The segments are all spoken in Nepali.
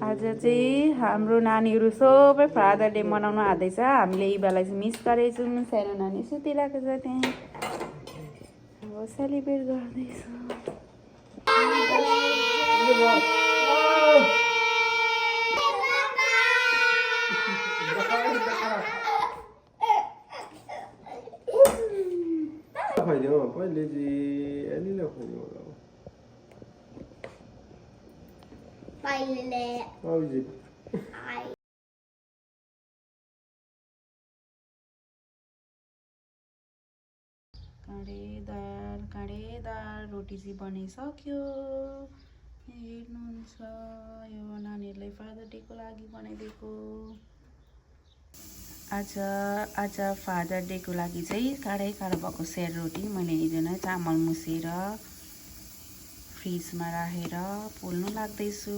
आज चाहिँ हाम्रो नानीहरू सबै फादर डे मनाउन आँदैछ। हामीले इबालाई चाहिँ मिस गरेछौँ। सानो नानी सुतिरहेको छ त्यहाँ। अब सेलिब्रेट गर्दैछौँ। काँडेदार रोटी चाहिँ बनिसक्यो। हेर्नुहुन्छ यो नानीहरूलाई फादर डेको लागि बनाइदिएको। आज फादर डेको लागि चाहिँ काँडै भएको सेलरोटी मैले हिजो नै चामल मुसेर फ्रिजमा राखेर पोल्नु लाग्दैछु।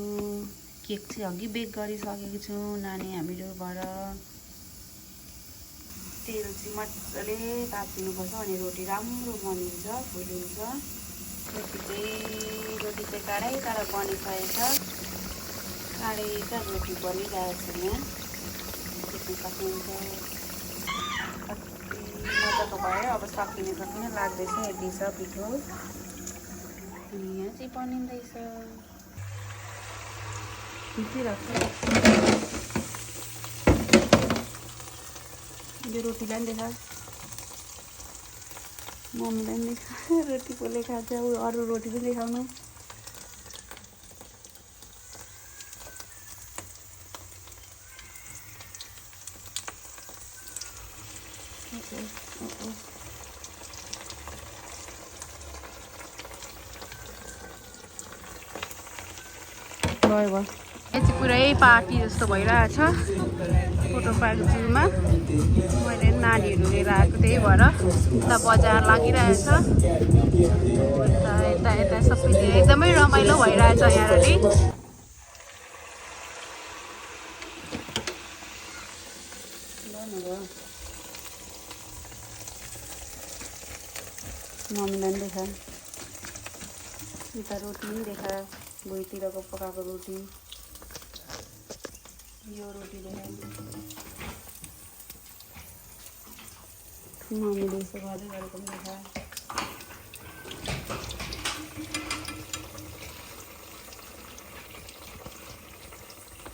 केक चाहिँ अघि बेक गरिसकेको छु नानी हामीहरूबाट। तेल चाहिँ मजाले तातिनुपर्छ अनि रोटी राम्रो बनिन्छ, फुलिन्छ। रोटी चाहिँ काँडै बनिसकेको छ। काँडै रोटी बनिरहेको छ यहाँ, देख्न सक्नुहुन्छ। कति मजाको भयो। अब सकिने लाग्दैछ, यति छ पिठो। अनि यहाँ चाहिँ बनिँदैछ। यो रोटीलाई पनि देखा, मम्मीलाई पनि देखा। रोटी पोले खान्छ, अरू रोटी पनि देखाउनु। भयो यो चाहिँ पुरै पार्टी जस्तो भइरहेछ फोटो पार्टीमा। मैले नानीहरू लिएर आएको, त्यही भएर उता बजार लागिरहेछ। यता सबैतिर एकदमै रमाइलो भइरहेछ यहाँनिर। मम्मीलाई पनि देखा, उता रोटी पनि देखा, भुइँतिरको पकाएको रोटी। यो रोटी देखा, मम्मीले यसो गर्दै गरेको पनि देखा।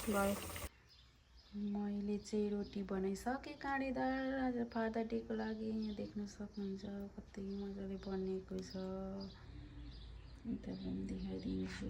भयो। मैले चाहिँ रोटी बनाइसकेँ काँडेदार आज फादर डेको लागि। यहाँ देख्न सक्नुहुन्छ कति मजाले बनेको छ। यता पनि देखाइदिन्छु।